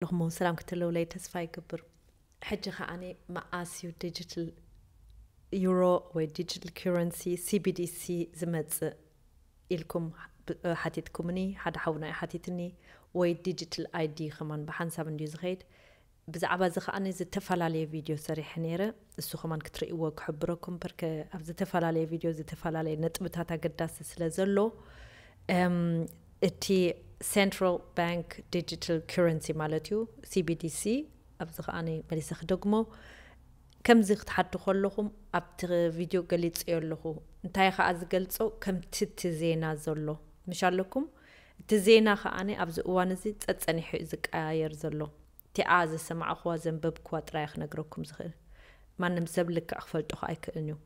ኣለኹም ሰላም ክትለውለይ ተስፋ ይገብር። ሕጂ ከዓኒ መዓስ እዩ ዲጂታል ዩሮ ወይ ዲጂታል ኪረንሲ፣ ሲ ቢ ዲ ሲ፣ ዝመጽእ ኢልኩም ሓቲትኩምኒ። ሓደ ሓውና እዩ ሓቲትኒ። ወይ ዲጂታል ኣይ ዲ ከማን ብሓንሳብ እንድዩ ዝኸይድ። ብዛዕባ እዚ ከዓኒ ዝተፈላለየ ቪድዮ ሰሪሐ ነይረ። እሱ ከማን ክትርእይዎ ክሕብረኩም፣ ፐርከ ኣብ ዝተፈላለየ ቪድዮ ዝተፈላለየ ነጥብታት ኣገዳሲ ስለ ዘሎ፣ እም፣ እቲ ሴንትራል ባንክ ዲጂታል ኪረንሲ ማለት እዩ፣ ሲ ቢ ዲ ሲ። ኣብዚ ከዓኒ መሊሰ ክደግሞ። ከምዚ ክትሓቱ ከለኹም ኣብቲ ቪድዮ ገሊጸዮ ኣለኹ። እንታይ ከኣ ዝገልጾ? ከምቲ እቲ ዜና ዘሎ ምሽ ኣለኩም። እቲ ዜና ከዓኒ ኣብዚ እዋን እዚ ጸጸኒሑ እዩ ዝቀያየር ዘሎ። እቲኣ ዝሰማዕኹዋ ዘንበብኩዋ ጥራይ ክነግረኩም ዝኽእል። ማንም ሰብ ልክዕ ክፈልጦ ከኣ ኣይክእልን እዩ።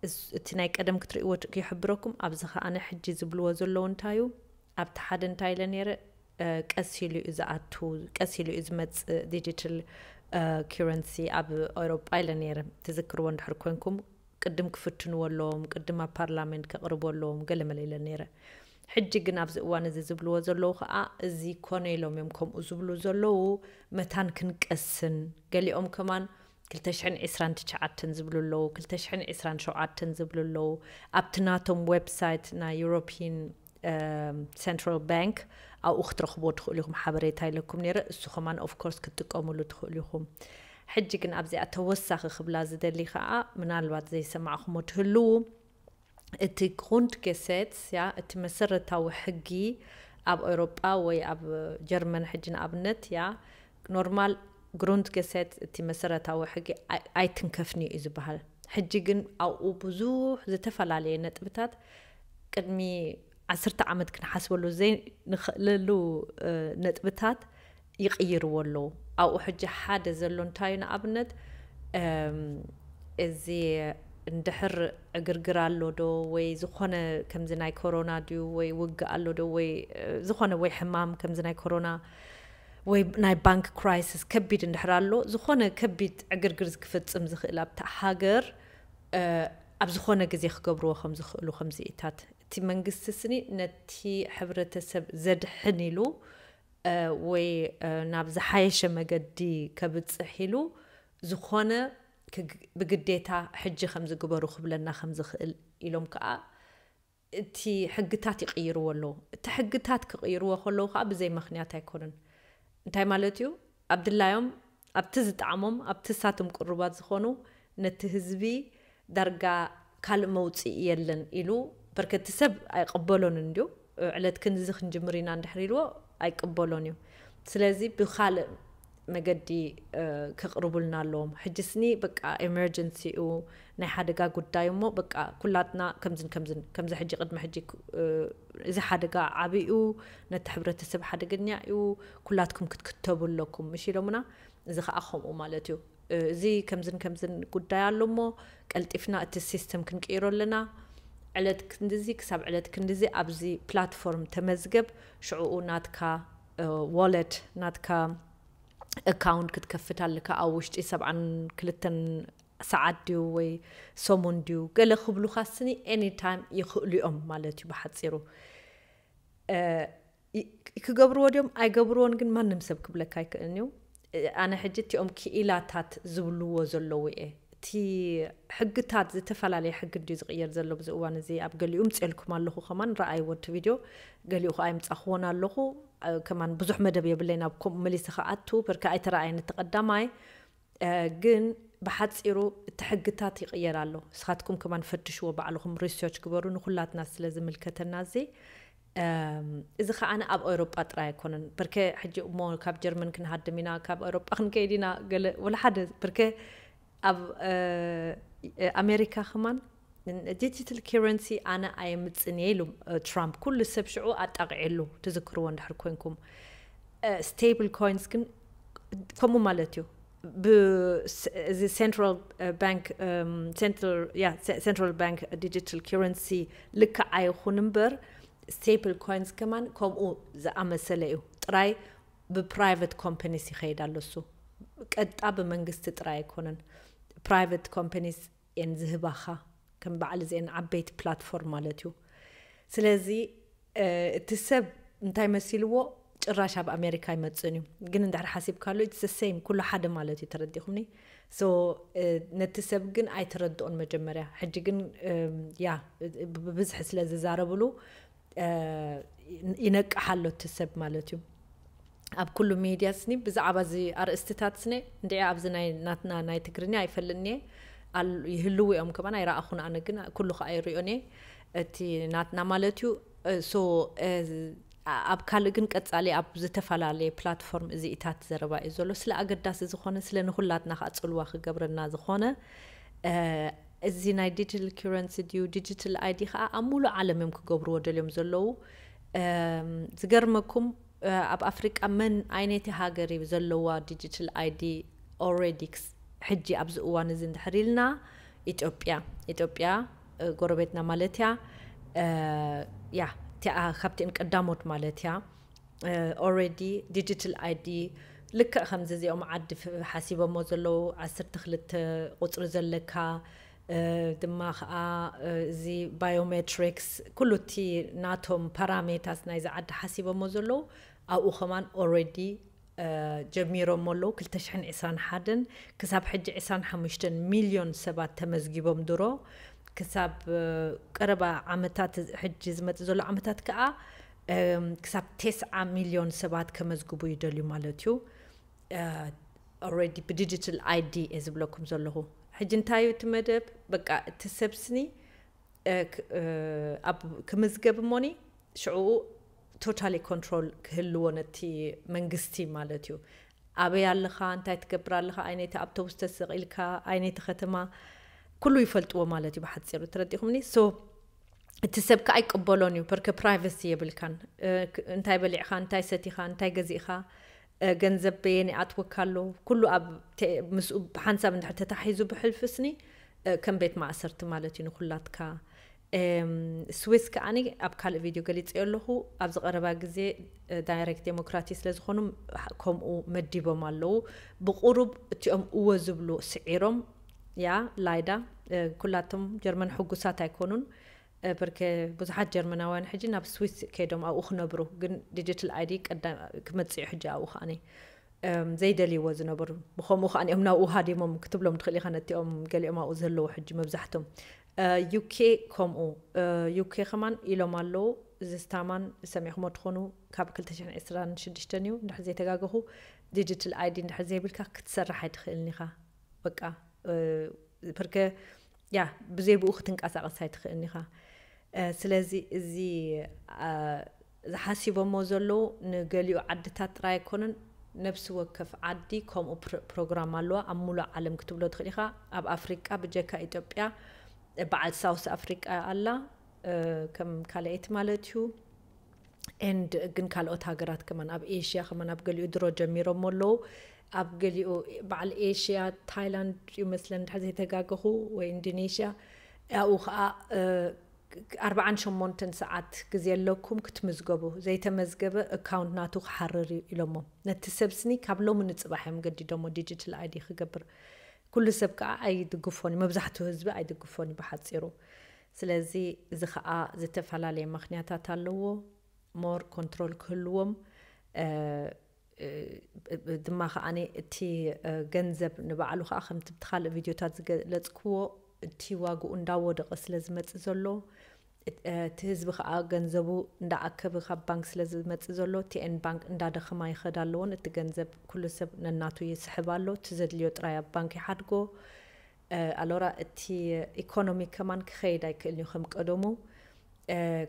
እስ-፣ እቲ ናይ ቀደም ክትርእይዎ ት-፣ ይሕብረኩም። ኣብዚ ከዓኒ ሕጂ ዝብልዎ ዘለዉ እንታይ እዩ? ኣብቲ ሓደ እንታይ ኢለ ነይረ? እ፣ ቀስ ኢሉ እዩ ዝኣቱ፣ ቀስ ኢሉ እዩ ዝመጽእ ዲጂታል፣ እ፣ ኪረንሲ ኣብ ኤውሮጳ ኢለ ነይረ። ትዝክርዎ እንድሕር ኮንኩም፣ ቅድም ክፍትንዎ ኣለዎም፣ ቅድም ኣብ ፓርላሜንት ከቕርቡ ኣለዎም፣ ገለ መለ ኢለ ነይረ። ሕጂ ግን ኣብዚ እዋን እዚ ዝብልዎ ዘለዉ ከኣ፣ እዚ ኮነ ኢሎም እዮም ከምኡ ዝብሉ ዘለዉ፣ መታን ክንቀስን፣ ገሊኦም ከማን ክልተ ሽሕን ዕስራን ትሽዓተን ዝብሉ ኣለዉ፣ ክልተ ሽሕን ዕስራን ሸውዓተን ዝብሉ ኣለዉ። ኣብቲ ናቶም ዌብሳይት ናይ ዩሮፒን፣ እም፣ ሴንትራል ባንክ ኣብኡ ክትረኽብዎ ትኽእሉ ኢኹም፣ ሓበሬታ ኢለኩም ነይረ። እሱ ከማን ኦፍ ኮርስ ክትጥቀሙሉ ትኽእሉ ኢኹም። ሕጂ ግን ኣብዚኣ ተወሳኺ ክብላ ዝደሊ ከኣ፣ ምናልባት ዘይሰማዕኹሞ ትህልዉ፣ እቲ ግሩንድጌሴትስ፣ ያ፣ እቲ መሰረታዊ ሕጊ ኣብ ኤውሮጳ ወይ ኣብ ጀርመን ሕጂ ንኣብነት፣ ያ፣ ኖርማል ግሩንድጌሴት፣ እቲ መሰረታዊ ሕጊ ኣይ-፣ ኣይትንከፍን'ዩ እዩ ዝበሃል። ሕጂ ግን ኣብኡ ብዙሕ ዝተፈላለየ ነጥብታት፣ ቅድሚ ዓሰርተ ዓመት ክንሓስበሉ ዘይንኽእለሉ፣ እ፣ ነጥብታት ይቕይርዎ ኣለዉ። ኣብኡ ሕጂ ሓደ ዘሎ እንታይ እዩ? ንኣብነት፣ እም፣ እዚ እንድሕር ዕግርግር ኣሎ ዶ፣ ወይ ዝኾነ ከምዚ ናይ ኮሮና ድዩ፣ ወይ ውግእ ኣሎ ዶ፣ ወይ፣ እ፣ ዝኾነ ወይ ሕማም ከምዚ ናይ ኮሮና፣ ወይ ናይ ባንክ ክራይሲስ ከቢድ እንድሕር ኣሎ፣ ዝኾነ ከቢድ ዕግርግር ክፍጽም ዝኽእል ኣብታ ሃገር፣ እ፣ ኣብ ዝኾነ ግዜ ክገብርዎ ከም ዝኽእሉ ከምዚኢታት። እቲ መንግስቲ ስኒ ነቲ ሕብረተሰብ ዘድሕን ኢሉ፣ እ፣ ወይ፣ እ፣ ናብ ዝሓየሸ መገዲ ከብጽሕ ኢሉ ዝኾነ ክግ-፣ ብግዴታ ሕጂ ከም ዝግበሩ ክብለና ከም ዝኽእል ኢሎም ከኣ እቲ ሕግታት ይቕይርዎ ኣለዉ። እቲ ሕግታት ክቕይርዎ ከለዉ ከኣ ብዘይ ምኽንያት ኣይኮኑን። እንታይ ማለት እዩ? ኣብ ድላዮም፣ ኣብቲ ዝጠዓሞም፣ ኣብቲ ሳቶም ቅሩባት ዝኾኑ ነቲ ህዝቢ ዳርጋ ካልእ መውጽኢ የለን ኢሉ፣ በርከቲ ሰብ ኣይቕበሎን እንድዩ። ዕለት ክንድዚ ክንጅምር ኢና እንድሕር ኢልዎ ኣይቅበሎን እዩ። ስለዚ ብኻልእ መገዲ፣ እ፣ ከቕርቡልና ኣለዎም። ሕጂ ስኒ በቃ ኤመርጀንሲ እዩ፣ ናይ ሓደጋ ጉዳይ እሞ በቃ ኩላትና ከምዝን ከምዝን፣ ከምዚ ሕጂ ቅድሚ ሕጂ ክ-፣ እ፣ እዚ ሓደጋ ዓቢ እዩ፣ ነቲ ሕብረተሰብ ሓደገኛ እዩ፣ ኩላትኩም ክትክተቡ ኣለኩም ምሽ ኢሎምና። እዚ ኸኣ ከምኡ ማለት እዩ። እ፣ እዚ ከምዝን ከምዝን ጉዳይ ኣሎ እሞ ቀልጢፍና እቲ ሲስተም ክንቅይሮ ኣለና። ዕለት ክንድዚ ክሳብ ዕለት ክንድዚ ኣብዚ ፕላትፎርም ተመዝገብ፣ ሽዕኡ ናትካ፣ እ፣ ዋለት፣ ናትካ ኣካውንት ክትከፍት ኣለካ። ኣብ ውሽጢ ሰብዓን ክልተን ሰዓት ድዩ ወይ ሰሙን ድዩ ገለ ክብሉኻ ስኒ ኤኒ ታይም ይኽእሉ እዮም ማለት እዩ ብሓጺሩ። እ፣ ይ-፣ ክገብርዎ ድዮም ኣይገብርዎን ግን ማንም ሰብ ክብለካ ኣይክእልን እዩ። እ፣ ኣነ ሕጂ እቲኦም ክኢላታት ዝብልዎ ዘለዉ እየ። እቲ ሕግታት ዝተፈላለየ ሕጊ ድዩ ዝቕየር ዘሎ ብዚ እዋን እዚ? ኣብ ገሊኡ ምጽኤልኩም ኣለኹ ከማን ረኣይዎ እቲ ቪድዮ፣ ገሊኡ ከኣ ይምጻኽዎን ኣለኹ። እ፣ ከማን ብዙሕ መደብ የብለይን ኣብ ከምኡ መሊሰ ክኣቱ፣ በርካ ኣይተረኣየን እቲ ቀዳማይ። እ፣ ግን ብሓጺሩ እቲ ሕግታት ይቕየር ኣሎ። ንስኻትኩም ከማን ፈትሽዎ ባዕልኹም፣ ሪሰርች ግበሩ፣ ንኹላትና ስለ ዝምልከተና እዚ። እም፣ እዚ ከኣ ኣብ ኤውሮጳ ጥራይ ኣይኮነን። በርከ ሕጂ እሞ ካብ ጀርመን ክንሃድም ኢና፣ ካብ ኤውሮጳ ክንከይድ ኢና፣ ገለ ወላ ሓደ። በርከ ኣብ፣ እ፣ ኣሜሪካ ከማን ዲጂታል ኪረንሲ ኣነ ኣየምጽን እየ ኢሉ፣ እ፣ ትራምፕ። ኩሉ ሰብ ሽዑ ኣጣቕዒሉ፣ ትዝክርዎ እንድሕር ኮንኩም። እ፣ ስቴብል ኮይንስ ግን ከምኡ ማለት እዩ። ብ-፣ ስ-፣ እዚ ሴንትራል፣ እ፣ ባንክ፣ እም፣ ሴንትራል፣ ያ፣ ሴ-፣ ሴንትራል ባንክ ዲጂታል ኪረንሲ ልክዕ ኣይኹን እምበር፣ ስቴብል ኮይንስ ከማን ከምኡ ዝኣመሰለ እዩ። ጥራይ ብፕራይቨት ኮምፓኒስ ይኸይድ ኣሎ እሱ። ቀጥታ ብመንግስቲ ጥራይ ኣይኮነን። ፕራይቨት ኮምፓኒስ እየን ዝህባኻ፣ ከም በዓል እዚአን ዓበይቲ ፕላትፎርም ማለት እዩ። ስለዚ፣ እ፣ እቲ ሰብ እንታይ መሲልዎ? ጭራሽ ኣብ ኣሜሪካ ኣይመፅእን እዩ። ግን እንድሕር ሓሲብካሉ it's the same፣ ኩሉ ሓደ ማለት እዩ። ተረዲኹምኒ? So ነቲ ሰብ ግን ኣይተረድኦን መጀመርያ። ሕጂ ግን ያ ብብዝሒ ስለ ዝዛረብሉ ይነቅሕ ኣሎ እቲ ሰብ ማለት እዩ። ኣብ ኩሉ ሚድያ ስኒ ብዛዕባ እዚ ኣርእስትታት ስኒ እንድዒ ኣብዚ ናይ ናትና ናይ ትግርኛ ኣይፈልጥን እየ። ይህልው እዮም ከማን ኣይረኣኹን። ኣነ ግን ኩሉ ከዓ ይሪኦን እየ። እቲ ናትና ማለት እዩ። So ኣብ ካልእ ግን ቀጻሊ ኣብ ዝተፈላለየ ፕላትፎርም እዚኢታት ዘረባ እዩ ዘሎ። ስለ ኣገዳሲ ዝኾነ፣ ስለ ንኹላትና ከዓ ጽልዋ ክገብረና ዝኾነ እዚ ናይ ዲጂታል ኪረንሲ ድዩ ዲጂታል ኣይዲ ከዓ ኣብ ሙሉእ ዓለም እዮም ክገብርዎ ደልዮም ዘለዉ። ዝገርመኩም ኣብ ኣፍሪቃ መን ኣይነቲ ሃገር እዩ ዘለዋ ዲጂታል ኣይዲ ኦልሬዲ ሕጂ ኣብዚ እዋን እዚ እንድሕር ኢልና ኢትዮጵያ ኢትዮጵያ ጎረቤትና ማለት እያ። ያ እቲኣ ካብቲን ቀዳሞት ማለት እያ። ኦልሬዲ ዲጂታል ኣይዲ ልክዕ ከምዚ እዚኦም ዓዲ ሓሲቦሞ ዘለዉ ዓሰርተ ክልተ ቁፅሪ ዘለካ ድማ ከዓ እዚ ባዮሜትሪክስ ኩሉ እቲ ናቶም ፓራሜታስ ናይዚ ዓዲ ሓሲቦሞ ዘለዉ ኣብኡ ከማን ኦልሬዲ ጀሚሮሞ ኣለዉ። ክልተ ሽሕን ዕስራን ሓደን ክሳብ ሕጂ ዕስራን ሓሙሽተን ሚልዮን ሰባት ተመዝጊቦም ድሮ ክሳብ ቀረባ ዓመታት ሕጂ ዝመፅእ ዘሎ ዓመታት ከዓ ክሳብ ተስዓ ሚልዮን ሰባት ከመዝግቡ ይደልዩ ማለት እዩ። ኦልሬዲ ብዲጂታል ኣይዲ እየ ዝብለኩም ዘለኹ። ሕጂ እንታይ እዩ እቲ መደብ? በቃ እቲ ሰብ ስኒ ኣብ ክምዝገብ እሞኒ ሽዕኡ ቶታሊ ኮንትሮል ክህልዎ ነቲ መንግስቲ ማለት እዩ። ኣበይ ኣለኻ፣ እንታይ ትገብር ኣለኻ፣ ኣይነይቲ ኣብቶቡስ ተሰቒልካ፣ ኣይነይቲ ከተማ ኩሉ ይፈልጥዎ ማለት እዩ ብሓፂሩ። ተረዲኹምኒ? So እቲ ሰብ ከዓ ኣይቅበሎን እዩ። ፐርከ ፕራይቨሲ የብልካን። እንታይ በሊዕኻ፣ እንታይ ሰቲኻ፣ እንታይ ገዚእኻ፣ ገንዘብ በየን ይኣትወካ ኣሎ፣ ኩሉ ኣብ ምስኡ ብሓንሳብ እንድሕር ተታሒዙ ብሕልፊ ስኒ ከም ቤት ማእሰርቲ ማለት እዩ ንኩላትካ። ስዊስ ከዓኒ ኣብ ካልእ ቪድዮ ገሊፀዮ ኣለኹ። ኣብዚ ቀረባ ግዜ ዳይሬክት ዴሞክራቲ ስለ ዝኾኑ ከምኡ መዲቦም ኣለዉ። ብቁሩብ እቲኦም እወ ዝብሉ ስዒሮም ያ ላይዳ ኩላቶም ጀርመን ሕጉሳት ኣይኮኑን። ብርክ ብዙሓት ጀርመናውያን ሕጂ ናብ ስዊስ ከይዶም ኣብኡ ክነብሩ ግን ዲጂታል ኣይዲ ክመፅኡ ሕጂ ኣብኡ ከዓኒ ዘይደልይዎ ዝነበሩ ብከምኡ ከዓ እዮም ናብኡ ሃዲሞም ክትብሎም ትኽእል ኢኻ። ነቲኦም ገሊኦም ኣብኡ ዘለዉ ሕጂ መብዛሕቶም ዩኬ ከምኡ ዩኬ ከማን ኢሎም ኣለዉ። እዚ ስታማን ሰሚዕኹሞ ትኾኑ ካብ ክልተ ሽሕን ዕስራን ሽዱሽተን እዩ እንድሕር ዘይተጋገኹ። ዲጂታል ኣይዲ እንድሕር ዘይብልካ ክትሰርሕ ኣይትኽእልን ኢኻ። በቃ ፕርከ ያ ብዘይ ብኡ ክትንቀሳቐስ ኣይትኽእልን ኢኻ። ስለዚ እዚ ዝሓሲቦሞ ዘለዉ ንገሊኡ ዓድታት ጥራይ ኣይኮነን። ነብሲ ወከፍ ዓዲ ከምኡ ፕሮግራም ኣለዋ ኣብ ሙሉእ ዓለም ክትብሎ ትኽእል ኢኻ። ኣብ ኣፍሪቃ ብጀካ ኢትዮጵያ በዓል ሳውስ ኣፍሪቃ ኣላ ከም ካልኣይቲ ማለት እዩ። ኤንድ ግን ካልኦት ሃገራት ከማን ኣብ ኤሽያ ከማን ኣብ ገሊኡ ድሮ ጀሚሮሞ ኣለዉ። ኣብ ገሊኡ በዓል ኤሽያ ታይላንድ እዩ መስለን እንድሕር ዘይተጋገኹ ወይ ኢንዶኔሽያ ኣብኡ ከዓ ኣርባዓን ሸሞንተን ሰዓት ግዜ ኣለኩም ክትምዝገቡ። ዘይተመዝገበ ኣካውንት ናቱ ክሓርር እዩ ኢሎሞ። ነቲ ሰብ ስኒ ካብ ሎሚ ንፅባሕ እዮም ገዲዶሞ ዲጂታል ኣይዲ ክገብር። ኩሉ ሰብ ከዓ ኣይድግፎን እዩ፣ መብዛሕትኡ ህዝቢ ኣይድግፎን እዩ ብሓፂሩ። ስለዚ እዚ ከዓ ዝተፈላለየ ምክንያታት ኣለዎ። ሞር ኮንትሮል ክህልዎም ድማ ከዓኒ እቲ ገንዘብ ንባዕሉ ከዓ ከምቲ ብቲ ካልእ ቪድዮታት ዝገለፅክዎ እቲ ዋግኡ እንዳወደቐ ስለ ዝመፅእ ዘሎ እቲ ህዝቢ ከዓ ገንዘቡ እንዳኣከበ ካብ ባንክ ስለ ዝመፅእ ዘሎ ቲኤን ባንክ እንዳደኸማ ይኸዳ ኣለዎን እቲ ገንዘብ ኩሉ ሰብ ነናቱ ይስሕብ ኣሎ። እቲ ዘድልዮ ጥራይ ኣብ ባንክ ይሓድጎ። ኣሎራ እቲ ኢኮኖሚ ከማን ክኸይድ ኣይክእልን እዩ ከም ቀደሙ።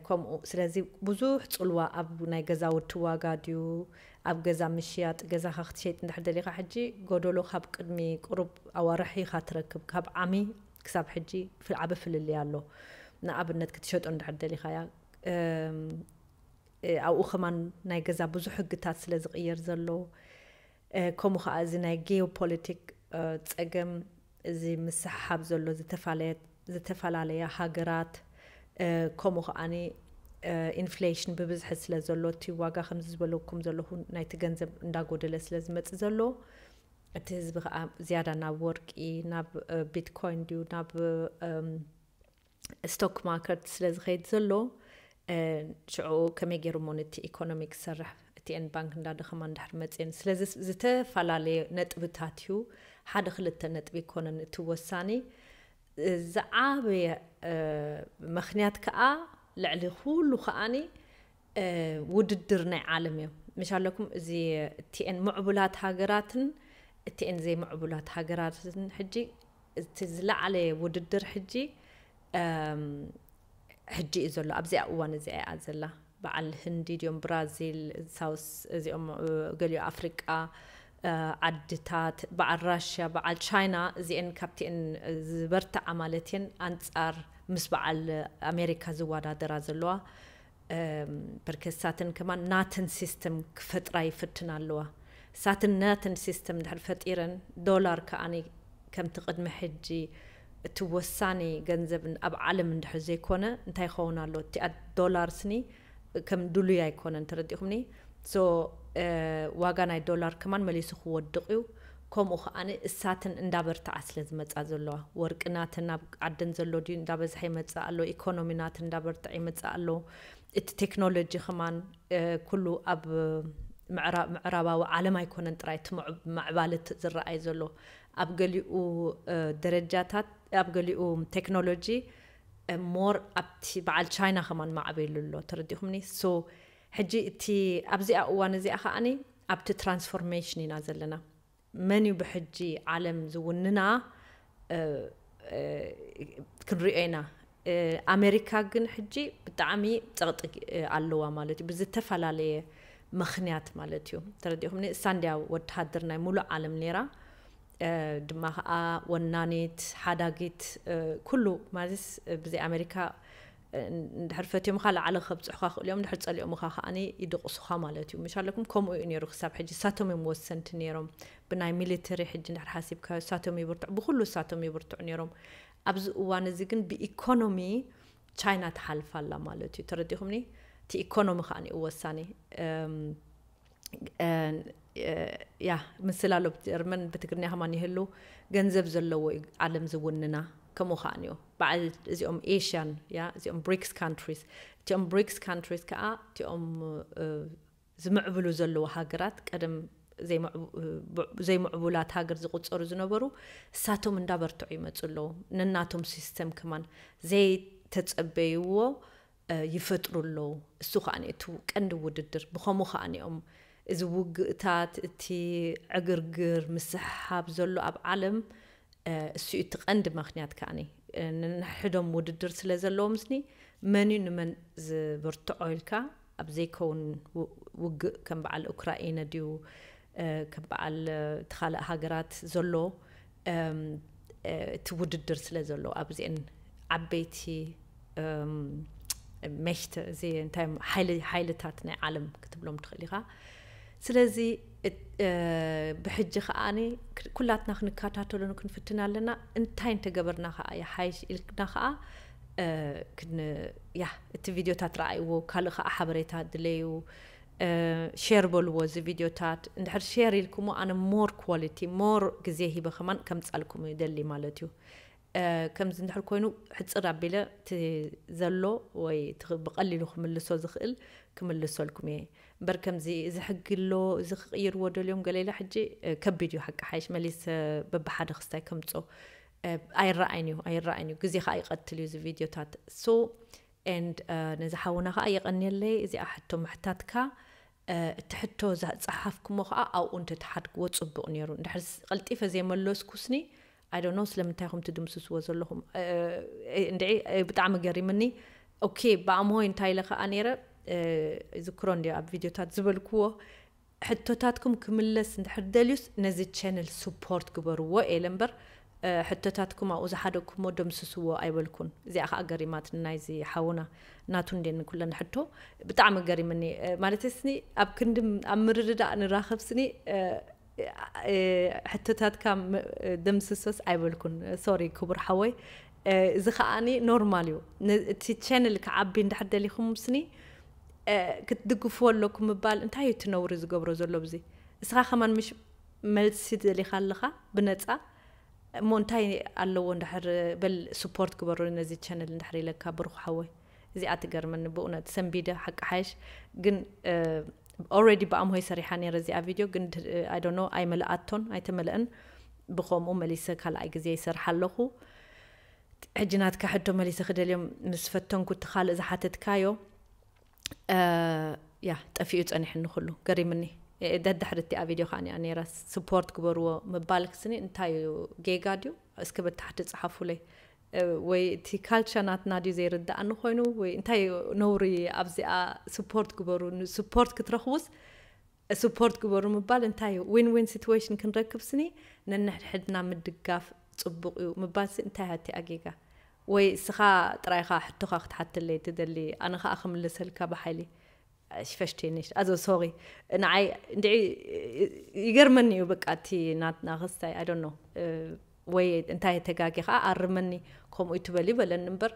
ከምኡ ስለዚ ብዙሕ ፅልዋ ኣብ ናይ ገዛውቲ ዋጋ ድዩ ኣብ ገዛ ምሽያጥ ገዛኻ ክትሸይጥ እንድሕር ደሊኻ ሕጂ ጎደሎ ካብ ቅድሚ ቁሩብ ኣዋርሕ ኢኻ ትረክብ ካብ ዓሚ ክሳብ ሕጂ ዓቢ ፍልልይ ኣሎ። ንኣብነት ክትሸጦ እንድሕር ደሊኻያ ኣብኡ ከማን ናይ ገዛ ብዙሕ ህግታት ስለ ዝቕየር ዘሎ ከምኡ ከዓ እዚ ናይ ጌዮፖለቲክ ፀገም እዚ ምስሕሓብ ዘሎ ዝተፈላለያ ሃገራት ከምኡ ከዓኒ ኢንፍሌሽን ብብዝሒ ስለ ዘሎ እቲ ዋጋ ከምዚ ዝበለኩም ዘለኹ ናይቲ ገንዘብ እንዳጎደለ ስለ ዝመፅእ ዘሎ እቲ ህዝቢ ከዓ ዝያዳ ናብ ወርቂ ናብ ቢትኮይን ድዩ ናብ ስቶክ ማርኬት ስለ ዝኸይድ ዘሎ ሽዑ ከመይ ገይሩ እሞ ነቲ ኢኮኖሚ ክሰርሕ ቲኤን ባንክ እንዳደኸማ እንድሕር መፅየን። ስለዚ ዝተፈላለየ ነጥብታት እዩ፣ ሓደ ክልተ ነጥቢ ይኮነን እቲ ወሳኒ። ዝዓበየ ምክንያት ከዓ ልዕሊ ኩሉ ከዓኒ ውድድር ናይ ዓለም እዮም። ምሻለኩም እዚ እቲኤን ምዕቡላት ሃገራትን እቲኤን ዘይምዕቡላት ሃገራትን ሕጂ እቲ ዝለዓለ ውድድር ሕጂ ሕጂ እዩ ዘሎ። ኣብዚኣ እዋን እዚኣ እያ ዘላ። በዓል ህንዲ ድዮም፣ ብራዚል፣ ሳውስ፣ እዚኦም ገሊኡ ኣፍሪቃ ዓድታት፣ በዓል ራሽያ፣ በዓል ቻይና፣ እዚአን ካብቲአን ዝበርትዓ ማለት እየን። ኣንጻር ምስ በዓል ኣሜሪካ ዝወዳደራ ዘለዋ በርከሳትን ከማን ናተን ሲስተም ክፈጥራ ይፍትና ኣለዋ። ሳትን ናተን ሲስተም ድሕር ፈጢረን ዶላር ከዓኒ ከምቲ ቅድሚ ሕጂ እቲ ወሳኒ ገንዘብ ኣብ ዓለም እንድሕር ዘይኮነ እንታይ ይኸውን ኣሎ? እቲኣ ዶላር ስኒ ከም ድሉይ ኣይኮነን፣ ተረዲኹምኒ? ሶ ዋጋ ናይ ዶላር ከማን መሊሱ ክወድቕ እዩ። ከምኡ ከዓኒ እሳትን እንዳበርትዓ ስለ ዝመፃ ዘለዋ፣ ወርቂ ናተን ኣብ ዓደን ዘሎ ድዩ እንዳበዝሐ ይመፅእ ኣሎ፣ ኢኮኖሚ ናተን እንዳበርትዐ ይመፅእ ኣሎ። እቲ ቴክኖሎጂ ከማን ኩሉ ኣብ ምዕራባዊ ዓለም ኣይኮነን ጥራይ እቲ ምዕባለት ዝረኣይ ዘሎ፣ ኣብ ገሊኡ ደረጃታት፣ ኣብ ገሊኡ ቴክኖሎጂ ሞር ኣብቲ በዓል ቻይና ከማን ማዕበሉ ኣሎ። ተረዲኹምኒ? ሶ ሕጂ እቲ ኣብዚኣ እዋን እዚኣ ከዓኒ ኣብቲ ትራንስፎርሜሽን ኢና ዘለና። መን እዩ ብሕጂ ዓለም ዝውንና ክንሪኦ ኢና። ኣሜሪካ ግን ሕጂ ብጣዕሚ ፀቕጢ ኣለዋ ማለት እዩ፣ ብዝተፈላለየ ምክንያት ማለት እዩ። ተረዲኹምኒ? እሳ እንዲያ ወተሃደር ናይ ሙሉእ ዓለም ነይራ። ድማ ከዓ ወናኒት ሓዳጊት ኩሉ ማለትስ ብዘይ ኣሜሪካ እንድሕር ፈትዮምኻ ላዕሊ ከብፅሑኻ ክእሉ እዮም፣ እንድሕር ፀሊኦምኻ ከዓኒ ይድቕሱኻ ማለት እዩ። ምሽ ኣለኩም ከምኡ እዩ ነይሩ ክሳብ ሕጂ። እሳቶም እዮም ወሰንቲ ነይሮም። ብናይ ሚሊተሪ ሕጂ እንድሕር ሓሲብካ እሳቶም ይብርትዑ፣ ብኩሉ እሳቶም ይብርትዑ ነይሮም። ኣብዚ እዋን እዚ ግን ብኢኮኖሚ ቻይና ትሓልፍ ኣላ ማለት እዩ። ተረዲኹምኒ? እቲ ኢኮኖሚ ከዓኒ እዩ ወሳኒ። ያ ምስል ኣሎ ጀርመን ብትግርኛ ከማን ይህሉ። ገንዘብ ዘለዎ እዩ ዓለም ዝውንና። ከምኡ ከዓ እኒኦ በዓል እዚኦም ኤሽያን ያ እዚኦም ብሪክስ ካንትሪስ እቲኦም ብሪክስ ካንትሪስ ከዓ እቲኦም ዝምዕብሉ ዘለዉ ሃገራት ቀደም ዘይምዕቡላት ሃገር ዝቁፀሩ ዝነበሩ እሳቶም እንዳበርትዑ ይመፁ ኣለዉ። ነናቶም ሲስተም ከማን ዘይተፀበይዎ ይፈጥሩ ኣለዉ። እሱ ከዓ እቲ ቀንዲ ውድድር ብኸምኡ ከዓ እዮም እዚ ውግእታት እቲ ዕግርግር ምስሕሓብ ዘሎ ኣብ ዓለም። እሱ እቲ ቀንዲ ምክንያት ከዓ ንሕዶም ውድድር ስለ ዘለዎም ስኒ መን እዩ ንመን ዝብርትዖ ኢልካ ኣብ ዘይከውን ውግእ ከም በዓል ኡክራኢነ ድዩ ከም በዓል እቲ ካልእ ሃገራት ዘሎ እቲ ውድድር ስለ ዘሎ ኣብዚአን ዓበይቲ መሽተ እዚ እንታይ ሓይልታት ናይ ዓለም ክትብሎም ትኽእል ኢኻ። ስለዚ ብሕጂ ከዓኒ ኩላትና ክንከታተሉን ክንፍትን ኣለና። እንታይ እንተገበርና ከዓ ይሓይሽ ኢልና ከዓ ያ እቲ ቪድዮታት ረኣይዎ፣ ካልእ ከዓ ሓበሬታ ድለዩ ሼር በልዎ እዚ ቪድዮታት። እንድሕር ሼር ኢልኩሞ ኣነ ሞር ኳሊቲ ሞር ግዜ ሂበ ከማን ከምፃልኩም ይደሊ ማለት እዩ። ከምዚ እንድሕር ኮይኑ ሕፅር ኣቢለ እቲ ዘሎ ወይ ብቐሊሉ ክምልሶ ዝኽእል ክምልሰልኩም እየ። እምበር ከምዚ እዚ ሕጊ ኣሎ እዚ ክቕይርዎ ደልዮም ገለ ኢለ ሕጂ ከቢድ እዩ። ሓቂ ሓይሽ መሊስ በብሓደ ክስታይ ከምፆ ኣይረኣይን እዩ ኣይረኣይን እዩ። ግዜ ከዓ ይቐትል እዩ እዚ ቪድዮታት። ሶ ኤንድ ነዚ ሓውና ከዓ የቐንየለይ እዚኣ ሕቶ ምሕታትካ። እቲ ሕቶ ዝፀሓፍኩሞ ከዓ ኣብኡ እንተተሓድግዎ ፅቡቕ ነይሩ። እንድሕር ቀልጢፈ ዘይመለስኩስኒ ኣይ ዶንት ኖ ስለምንታይ ኢኹም ትድምስስዎ ዘለኹም። እንድዒ ብጣዕሚ ገሪምኒ። ኦኬ ብኣምሆይ እንታይ ኢለ ከዓ ነይረ ዝክሮ እንዲ ኣብ ቪድዮታት ዝበልክዎ ሕቶታትኩም ክምለስ እንድሕር ደልዩስ ነዚ ቸነል ስፖርት ግበርዎ ኤለ እምበር ሕቶታትኩም ኣብኡ ዝሓደግኩሞ ደምስስዎ ኣይበልኩን። እዚኣ ከዓ ገሪማትኒ ናይዚ ሓውና ናቱ እንዴ ንኩለን ሕቶ ብጣዕሚ ገሪምኒ። ማለት ስኒ ኣብ ክንዲ ኣብ ምርድዳእ ንራኸብ ስኒ ሕቶታትካ ደምስሶስ ኣይበልኩን። ሶሪ ክቡር ሓወይ። እዚ ከዓኒ ኖርማል እዩ። እቲ ቸነል ክዓቢ እንድሕር ደሊኹም ስኒ ክትድግፍዎ ኣለኩም ምባል እንታይ እዩ እቲ ነውሪ ዝገብሮ ዘሎ ብዚ? እስኻ ከማን ምሽ መልሲ ደሊኻ ኣለኻ ብነፃ እሞ እንታይ ኣለዎ እንድሕር በል ስፖርት ግበሩ ነዚ ቸነል እንድሕር ኢለካ ብሩኽ ሓወይ። እዚኣ ትገርመኒ ብእውነት ሰንቢደ ሓቂ ሓይሽ ግን Already ብኣምሆይ ሰሪሓ ነይረ እዚኣ ቪድዮ፣ ግን I don't know ኣይመልኣቶን ኣይተመልአን። ብኸምኡ መሊሰ ካልኣይ ግዜ ይሰርሓ ኣለኹ። ሕጂ ናትካ ሕቶ መሊሰ ክደልዮም ምስ ፈተንኩ፣ እቲ ካልእ ዝሓተትካዮ ያ ጠፊኡ ጸኒሕኒ፣ ኩሉ ገሪምኒ። ደድሕሪ እቲኣ ቪድዮ ከዓ እያ ነይራ። ስፖርት ግበርዎ ምባል ክስኒ እንታይ እዩ? ጌጋ ድዩ? እስኪ ብታሕቲ ጸሓፉለይ። ወይ እቲ ካልቸር ናትና ድዩ ዘይርዳእኒ ኮይኑ፣ ወይ እንታይ እዩ ነውሪ ኣብዚኣ? ስፖርት ግበሩ፣ ስፖርት ክትረኽቡስ ስፖርት ግበሩ ምባል እንታይ እዩ? ዊን ዊን ሲትዌሽን ክንረክብ ስኒ ነንሕድሕድና ምድጋፍ ጽቡቕ እዩ ምባል ሲ እንታይ እያ እቲኣ ጌጋ? ወይ እስኻ ጥራይኻ ሕቶኻ ክትሓትለይ ትደሊ፣ ኣነ ኸኣ ክምልሰልካ ብሓይሊ? ሽፈሽቴንሽ ኣዞ ሶሪ፣ ንዓይ እንድዒ ይገርመኒ እዩ። በቃ እቲ ናትና ክስታይ I don't know፣ ወይ እንታይ ተጋጊ ከዓ ኣርመኒ፣ ከምኡ ትበል ይበለኒ እምበር፣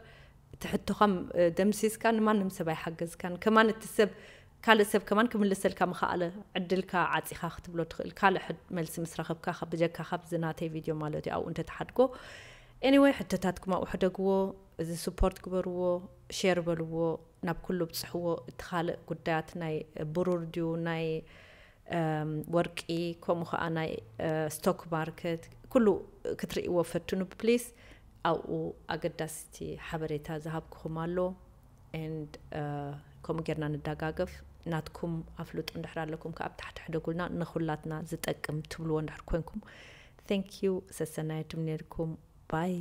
እቲ ሕቶኻ ደምሲስካ ንማንም ሰብ ኣይሓገዝካን። ከማን እቲ ሰብ ካልእ ሰብ ከማን ክምልሰልካ ምኸኣለ፣ ዕድልካ ዓፂኻ ክትብሎ ትኽእል። ካልእ ሕድ- መልሲ ምስ ረኸብካ ካብ- ብጀካ ካብዚ ናተይ ቪድዮ ማለት እዩ፣ ኣብኡ እንተትሓድጎ። Anyway፣ ሕቶታትኩም ኣብኡ ሕደግዎ። እዚ ስፖርት ግበርዎ፣ ሼር በልዎ፣ ናብ ኩሉ ብፅሕዎ። እቲ ካልእ ጉዳያት ናይ ብሩር ድዩ ናይ ወርቂ፣ ከምኡ ከዓ ናይ ስቶክ ማርኬት፣ ኩሉ ክትርእይዎ ፈትኑ ፕሊስ። ኣብኡ ኣገዳስቲ ሓበሬታ ዝሃብኩኹም ኣሎ። And ከምኡ ጌርና ንዳጋገፍ። ናትኩም ኣፍልጡ እንድሕር ኣለኩም ከዓ ኣብ ታሕቲ ሕደጉልና፣ ንኹላትና ዝጠቅም ትብልዎ እንድሕር ኮንኩም። Thank you። ሰሰናየት እምነልኩም። ባይ።